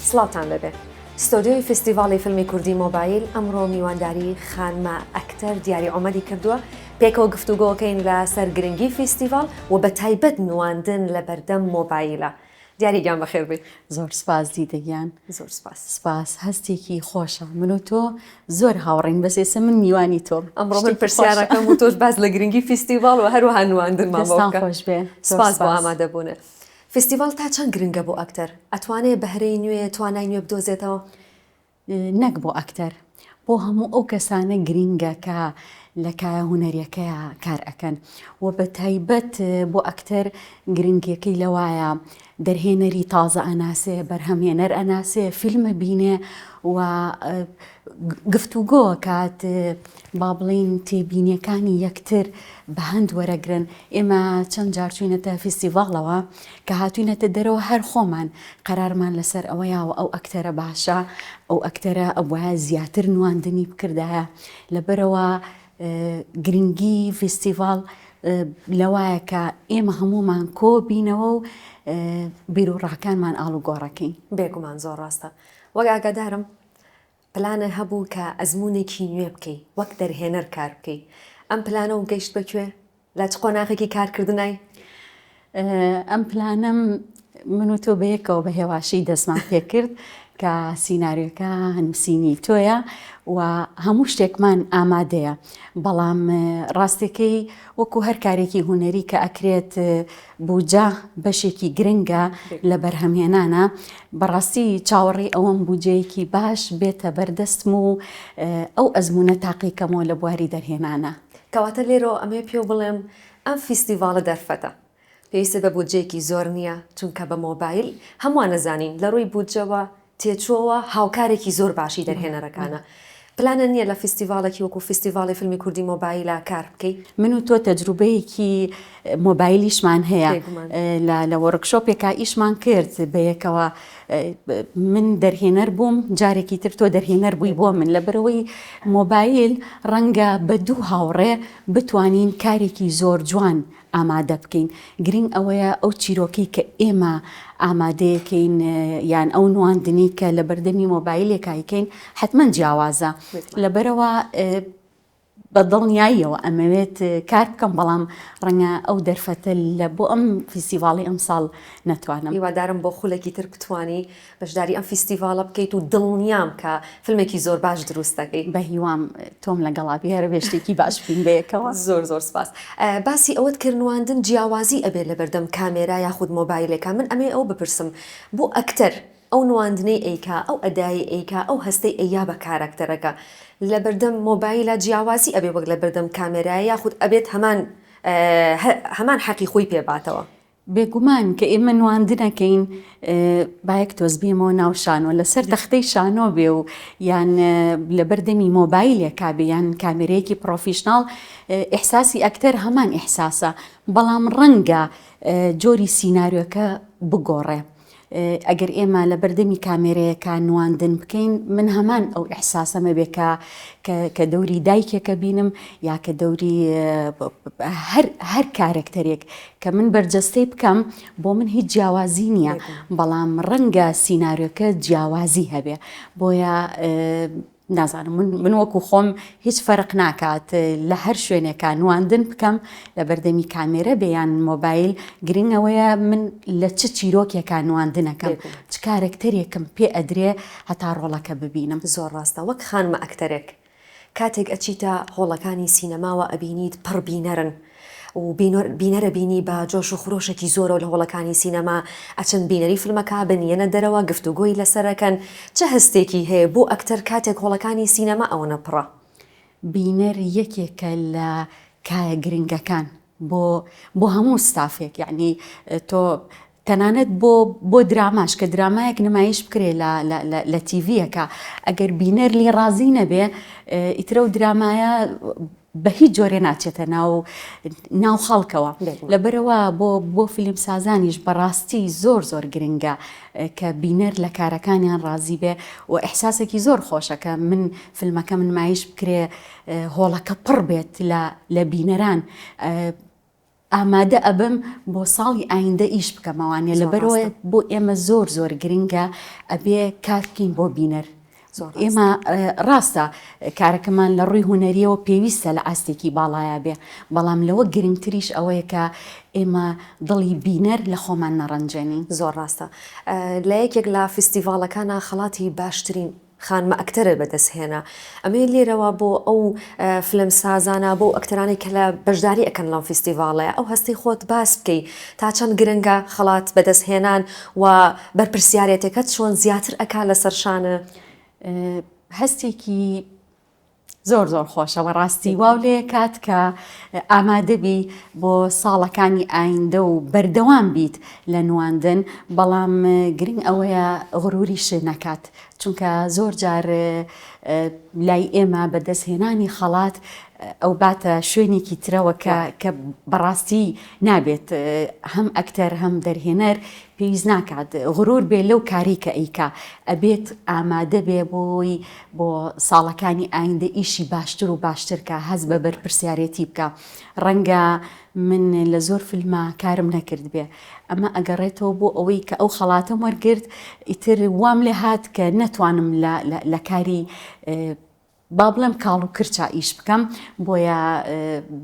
سڵاوتان لێبێ. ستۆدیۆی فیستیڤاڵی فیلمی کوردی مۆبایل ئەمڕۆ میوانداری خانمە ئەکتەر دیاری عومەری کردووە، پێکەوە گفتوگۆکەین لە سەر گرنگی فیستیڤاڵ و بە تایبەت نواندن لە بەردەم مۆبایلە. دیاری گیان بەخێر بێی. زۆر سپاس دیدە گیان. زۆر سپاس. سپاس هەستێکی خۆشە من و تۆ زۆر هاوڕێین بەس ئێستا من میوانی تۆم. ئەمڕۆ من پرسیارەکەم و تۆش باس لە گرنگی فیستیڤاڵ و هەروەها نواندنمان بۆ بکە. دەستان خۆش بێ. سپاس بۆ ئامادەبوونت. فیستیڤاڵ تا چەند گرنگە بۆ ئەکتەر؟ ئەتوانێ بەهرەی نوێ، توانای نوێ بدۆزێتەوە؟ نەک بۆ ئەکتەر، بۆ هەموو ئەو کەسانە گرینگە کە لە کایە هونەریەکەیا کار ئەکەن و بە تایبەت بۆ ئەکتەر گرنگیەکەی لەوایە دەرهێنەری تازە ئەناسێ، بەرهەمهێنەر ئەناسێ، فیلم ئەبینێ و گفتوگۆ ئەکات، با بڵێین تێبینیەکانی یەکتر بە هەند وەرەگرن. ئێمە چەند جار چووینەتە فیستیڤاڵەوە، کە هاتووینەتە دەرەوە هەر خۆمان قەرارمان لەسەر ئەوە یاوە ئەو ئەکتەرە باشە، ئەو ئەکتەرە ئەبوایە زیاتر نواندنی بکردایە. لەبەرئەوە گرنگی فیستیڤاڵ لەوایە کە ئێمە هەموومان کۆ بینەوە و بیروڕاکانمان ئاڵوگۆڕەکەین. بێگومان زۆر ڕاستە. وەک ئاگادارم پلانت هەبوو کە ئەزموونێکی نوێ بکەی وەک دەرهێنەر کار بکەی ئەم پلانە و گەیشت بە کوێ؟ لە چ قۆناغێکی کارکردنای؟ ئەم پلانەم من و تۆ بەیەکەوە بە هێواشی دەستمان پێکرد کە سیناریۆکە نووسینی تۆیە و هەموو شتێکمان ئامادەیە بەڵام ڕاستەکەی وەکو هەر کارێکی هونەری کە ئەکرێت بوجە بەشێکی گرنگە لە بەرهەمهێنانە، بەڕاستی چاوەڕێی ئەوەم بوجەیەکی باش بێتە بەردەستم و ئەو ئەزموونە تاقیکەمەوە لە بواری دەرهێنانە. کەواتە لێرەوە ئەمەوێ پێو بڵێم ئەم فیستیڤاڵە دەرفەتە پێویستت بە بودجەیەکی زۆر نییە، چونکە بە مۆبایل هەمووان ئەزانین لە ڕووی بودجەوە تێچووەوە هاوکارێکی زۆر باشی دەرهێنەرەکانە. پلانت نییە لە فیستیڤاڵێکی وەکو فیستیڤاڵی فیلمی کوردی مۆبایلا کار بکەی؟ من و تۆ تەجروبەیەکی مۆبایلیشمان هەیە لە وۆرکشۆپێکا ئیشمان کرد بەیەکەوە من دەرهێنەر بووم جارێکی تر تۆ دەرهێنەر بووی بۆ من لەبەرەوەی مۆبایل ڕەنگە بە دوو هاوڕێ بتوانین کارێکی زۆر جوان ئامادە بکەین گرنگ ئەوەیە ئەو چیرۆکەی کە ئێمە ئامادەیەکەین یان ئەو نواندنی کە لە بەردەمی مۆبایلێکا ئەیکەین حتمما جیاوازە لەبەرەوە بە دڵنیاییەوە ئەمەوێت کار بکەم بەڵام ڕەنگە ئەو دەرفەتە لە بۆ ئەم فیستیڤاڵی ئەمساڵ نەتوانم. هیوادارم بۆ خولێکی تر بتوانی بەشداری ئەم فیستیڤاڵە بکەیت و دڵنیام کە فیلمێکی زۆر باش دروست دەکەی. بە هیوام تۆم لەگەڵا بی هەر بێ شتێکی باش بکەین بەیەکەوە. زۆر زۆر سپاس. باسی ئەوەت کرد نواندن جیاوازی ئەبێ لەبەردەم کامێرا یاخود مۆبایلێکا من ئەمەوێ ئەوە بپرسم بۆ ئەکتەر ئەو نواندنەی ئەیکا ئەو ئەدایەی ئەیکا ئەو هەستەی ئەیا بە کاراکتەرەکە لەبەردەم مۆبایلا جیاوازی ئەبێ وەک لەبەردەم کامێرایە یاخود ئەبێت هەمان هەمان حەقی خۆی پێ باتەوە؟ بێگومان کە ئێمە نواندنەکەین با یەک تۆز بێمەوە ناو شانۆ لەسەر تەختەی شانۆ بێ و یان لەبەر دەمی مۆبایلێکا بێ یان کامێرەیەکی professional ئیحساسی ئەکتەر هەمان ئیحساسە بەڵام ڕەنگە جۆری سیناریۆکە بگۆڕێ. ئەگەر ئێمە لە بەردەمی کامێرەیەکا نواندن بکەین من هەمان ئەو ئیحساسەمە بێ کە کە دەوری دایکێکە بینم یا کە دەوری هەر هەر کارەکتەرێک کە من بەرجەستەی بکەم بۆ من هیچ جیاوازی نییە بەڵام ڕەنگە سیناریۆکە جیاوازی هەبێ بۆیە نازانم من من وەکو خۆم هیچ فەرق ناکات لە هەر شوێنێکا نواندن بکەم لە بەردەمی کامێرە بێ یان مۆبایل گرنگ ئەوەیە من لە چ چیرۆکێکا نواندنەکەم چ کارەکتەرێکم پێ ئەدرێ هەتا ڕۆڵەکە ببینم. زۆر ڕاستە وەک خانمە ئەکتەرێک کاتێک ئەچیتە هۆڵەکانی سینەماوە ئەبینیت پڕ بینەرن و بینەرە بینی بە جۆش و خرۆشێکی زۆرەوە لە هۆڵەکانی سینەما ئەچن بینەری فیلمەکە بن یەنە دەرەوە گفتوگۆی لەسەر ئەکەن چ هەستێکی هەیە بۆ ئەکتەر کاتێک هۆڵەکانی سینەما ئەوەنە پڕە؟ بینەر یەکێکە لە کایە گرنگەکان بۆ بۆ هەموو ستافێک یەعنی تۆ تەنانەت بۆ بۆ دراماش کە درامایەک نمایش بکرێ لە لە لە لە تیڤیەکە ئەگەر بینەر لێ ڕازی نەبێ ئیترە و درامایە بە هیچ جۆرێ ناچێتە ناو ناو خەڵکەوە لەبەرەوە بۆ بۆ فیلم سازانیش بەڕاستی زۆر زۆر گرنگە کە بینەر لە کارەکانیان ڕازی بێ و ئیحساسێکی زۆر خۆشە کە من فیلمەکەم نمایش بکرێ هۆڵەکە پڕ بێت لە لە بینەران. ئامادە ئەبم بۆ ساڵی ئایندە ئیش بکەم ئەوانە لەبەرئەوە بۆ ئێمە زۆر زۆر گرنگە ئەبێ کار بکەین بۆ بینەر ئێمە ڕاستە کارەکەمان لە ڕووی هونەریەوە پێویستە لە ئاستێکی باڵایە بێ بەڵام لەوە گرنگتریش ئەوەیە کە ئێمە دڵی بینەر لە خۆمان نەڕەنجێنین. زۆر ڕاستە لە یەکێک لە فیستیڤاڵەکانا خەڵاتی باشترین خانمە ئەکتەرت بەدەست هێنا ئەمەوێ لێرەوە بۆ ئەو فلم سازانە بۆ ئەکتەرانەی کە لە بەشداری ئەکەن لەم فیستیڤاڵەیە ئەو هەستەی خۆت باس بکەی تا چەند گرنگە خەڵات بەدەست هێنان و بەرپرسیارێتەکەت چۆن زیاتر ئەکا لەسەر شانت؟ هەستێکی زۆر زۆر خۆشە بەڕاستی واو لێ کات کە ئامادەبی بۆ ساڵەکانی ئایندە و بەردەوام بیت لە نواندن بەڵام گرنگ ئەوەیە غروریش نەکات چونکە زۆر جار لای ئێمە بەدەستهێنانی خەڵات ئەو باتە شوێنێکی ترەوە کە کە بەڕاستی نابێت هەم ئەکتەر هەم دەرهێنەر پێویست ناکات غرور بێ لەو کاری کە ئەیکا ئەبێت ئامادە بێ بۆی بۆ ساڵەکانی ئایندە ئیشی باشتر و باشتر کا هەست بە بەرپرسیارێتی بکا ڕەنگە من لە زۆر فیلما کارم نەکردبێ ئەمە ئەگەڕێتەوە بۆ ئەوەی کە ئەو خەڵاتەم وەرگرت ئیتر وام لێ هات کە نەتوانم لە کاری با بڵێم کاڵ و کرچا ئیش بکەم بۆیە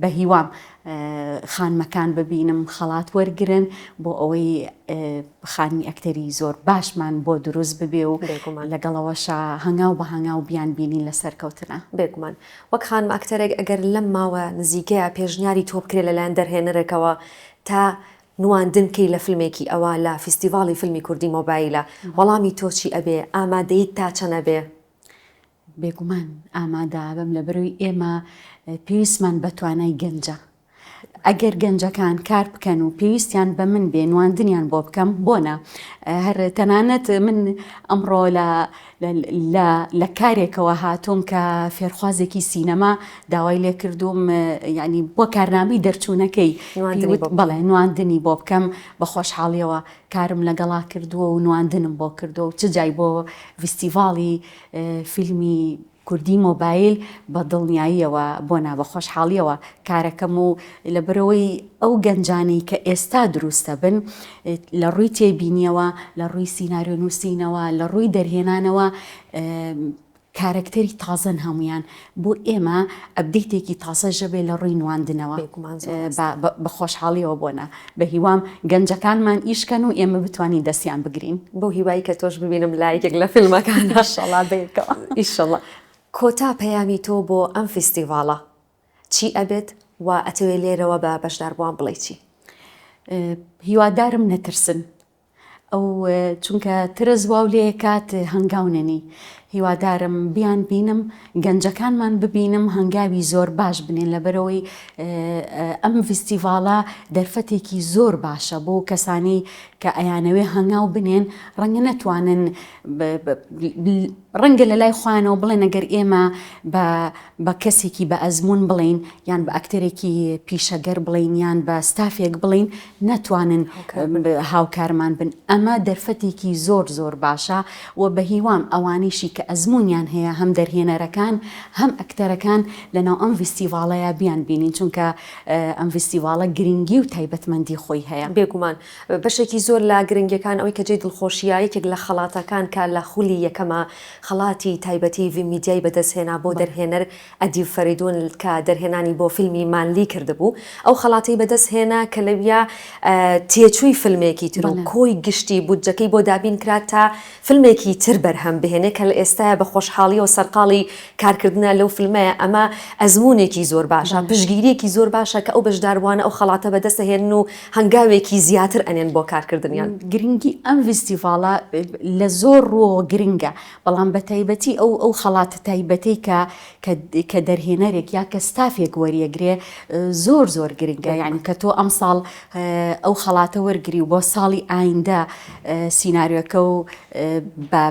بە هیوام خانمەکان ببینم خەڵات وەرگرن بۆ ئەوەی خانمی ئەکتەری زۆر باشمان بۆ دروست ببێ و لەگەڵەوەشا هەنگاو بە هەنگاو بیان بینین لە سەرکەوتنە. بێگومان وەک خانمە ئەکتەرێک ئەگەر لەم ماوە نزیکەیا پێشنیاری تۆ بکرێ لەلایەن دەرهێنەرێکەوە تا نواندن بکەی لە فیلمێکی ئەوا لە فیستیڤاڵی فیلمی کوردی مۆبایلە وەڵامی تۆ چی ئەبێ ئامادەیت تا چەند ئەبێ؟ بێگومان ئامادە ئەبم لەبەرئەوەی ئێمە پێویستمان بە توانای گەنجە ئەگەر گەنجەکان کار بکەن و پێویستیان بە من بێ نواندنیان بۆ بکەم بۆنە هەر تەنانەت من ئەمڕۆ لە لە کارێکەوە هاتووم کە فێرخوازێکی سینەما داوای لێکردووم ینی بۆ کارنامەی دەرچوونەکەی بەڵێ نواندنی بۆ بکەم بە خۆشحاڵیەوە کارم لەگەڵا کردووە و نواندنم بۆ کردووە و چ جای بۆ ڤیستیڤاڵی فیلمی کوردی مۆبایل بە دڵنیاییەوە بۆ نا بە خۆشحاڵیەوە کارەکەم و لەبەرئەوەی ئەو گەنجانەی کە ئێستا دروستەبن لە ڕووی تێبینیەوە لە ڕووی سیناریۆ نووسینەوە لە ڕووی دەرهێنانەوە کارەکتەری تازەن هەموویان بۆ ئێمە update ێکی تازەش ئەبێ لە ڕووی نواندنەوە بێگومان زۆر ڕاستە. بە خۆشحاڵیەوە بۆ نا بە هیوام گەنجەکانمان ئیش کەن و ئێمە بتوانین دەستیان بگرین. بەو هیوای کە تۆش ببینم لە یەکێک لە فیلمەکانا. ئیشەڵا بەیەکەوە. ئیشەڵا. کۆتا پەیامی تۆ بۆ ئەم فیستیڤاڵە چی ئەبێت و ئەتەوێ لێرەوە بە بەشداربووان بڵێی چی؟ هیوادارم نەترسن ئەو چونکە ترس واو لێ کات هەنگاو نەنی هیوادارم بیان بینم گەنجەکانمان ببینم هەنگاوی زۆر باش بنێن لەبەرەوەی ئەم ڤیستیڤاڵە دەرفەتێکی زۆر باشە بۆ کەسانی کە ئەیانەوێ هەنگاو بنێن ڕەنگە نەتوانن ڕەنگە لە لای خۆیانەوە بڵێن ئەگەر ئێمە بە بە کەسێکی بە ئەزموون بڵێین یان بە ئەکتەرێکی پیشەگەر بڵێین یان بە ستافێک بڵێین نەتوانن هاوکارمان بن ئەمە دەرفەتێکی زۆر زۆر باشە و بە هیوام ئەوانەیشی کە ئەزموونیان هەیە هەم دەرهێنەرەکان هەم ئەکتەرەکان لەناو ئەم ڤیستیڤاڵەیا بیان بینین چونکە ئەم ڤیستیڤاڵە گرنگی و تایبەتمەندی خۆی هەیە. بێگومان بەشێکی زۆر لە گرنگیەکان ئەوەی کە جێی دڵخۆشیە یەکێک لە خەڵاتەکان کە لە خولی یەکەما خەڵاتی تایبەتی ڤیم میدیای بەدەست هێنا بۆ دەرهێنەر ئەدیب فەریدون کە دەرهێنانی بۆ فیلمی مانلی کردبوو ئەو خەڵاتەی بەدەست هێنا کە لەویا تێچووی فیلمێکی تر و کۆی گشتی بودجەکەی بۆ دابین کرا تا فیلمێکی تر بەرهەم بهێنێ کە لە ئێستایا بە خۆشحاڵیەوە سەرقاڵی کارکردنە لەو فیلمەیە ئەمە ئەزموونێکی زۆر باشە پشتگیریەکی زۆر باشە کە ئەو بەشداربووانە ئەو خەڵاتە بەدەست ئەهێنن و هەنگاوێکی زیاتر ئەنێن بۆ کارکردنیان. گرنگی ئەم ڤیستیڤاڵە لە زۆر ڕووەوە گرنگە، بەڵام بە تایبەتی ئەو ئەو خەڵاتە تایبەتەی کە کە کە دەرهێنەرێک یا کە ستافێک وەریەگرێ زۆر زۆر گرنگە یانی کە تۆ ئەمساڵ ئەو خەڵاتە وەرگری و بۆ ساڵی ئایندە سیناریۆکە و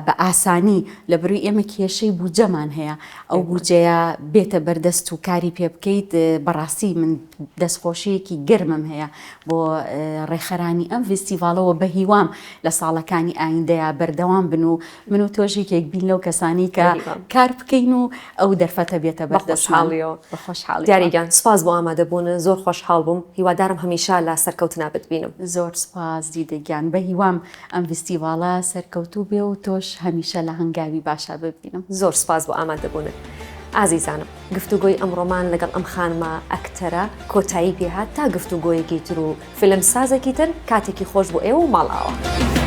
بە ئاسانی لە. لەبەروی ئێمە کێشەی بودجەمان هەیە ئەو بودجەیە بێتە بەردەست و کاری پێ بکەیت بەڕاستی من دەستخۆشیەکی گەرمم هەیە بۆ ڕێکخەرانی ئەم ڤیستیڤاڵەوە بەهیوام لە ساڵەکانی ئایندەیا بەردەوام بن و من و تۆش یەکێک بین لەو کەسانی کە کار بکەین و ئەو دەرفەتە بێتە بەردەستمانەوە بە خۆشحاڵی. دیاری گیان سوپاس بۆ ئامادەبوونت زۆر خۆشحاڵ بووم هیوادارم هەمیشە لە سەرکەوتنا بتبینم. زۆر سوپاس دیدە گیان بەهیوام ئەم ڤیستیڤاڵە سەرکەوتوو بێ و تۆش هەمیشە لە هەنگاوی باشا ببینم. زۆر سوپاس بۆ ئامادەبوونت ئازیزانم. گفتوگۆی ئەمڕۆمان لەگەڵ ئەم خانمە ئەکتەرە کۆتایی پێهات تا گفتوگۆیەکی تر و فیلمسازێکی تر کاتێکی خۆش بۆ ئێوە و ماڵئاوا.